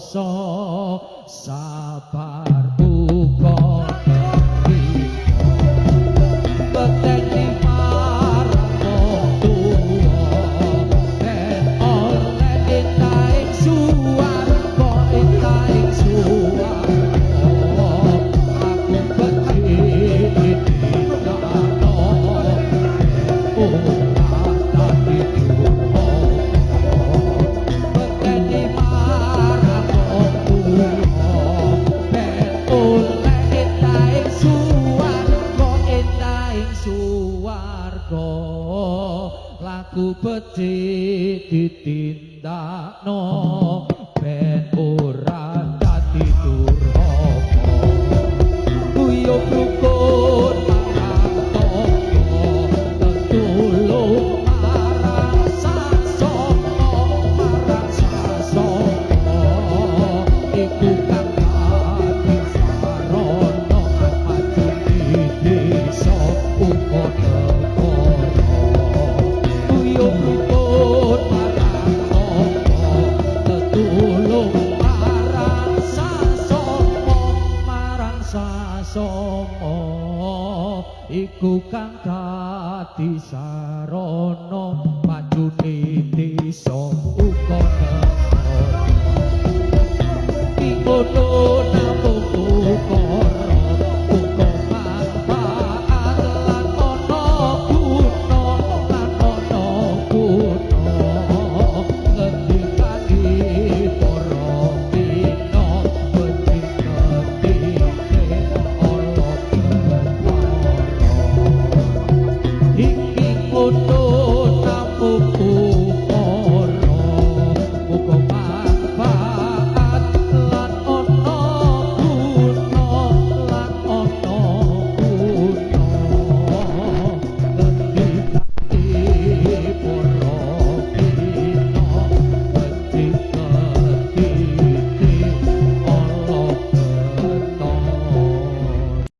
dosa, sabar uga trimo, bekteni marang wong tuwa, ben oleh endah ing suwarga, endah ing suwarga. Laku becik ditindakno, ben ora dadi durhaka, bekteni marang wong tuwa, ben oleh endah ing suwarga, endah ing suwarga. Laku becik ditindakno, ben ora dadi durhaka. Guyub rukun marang tangga, tetulung marang sasama, marang sasama, iku kang dadi sarana majune desa uga negara. Guyub rukun marang tangga, tetulung marang sasama, marang sasama, iku kang dadi sarana majune.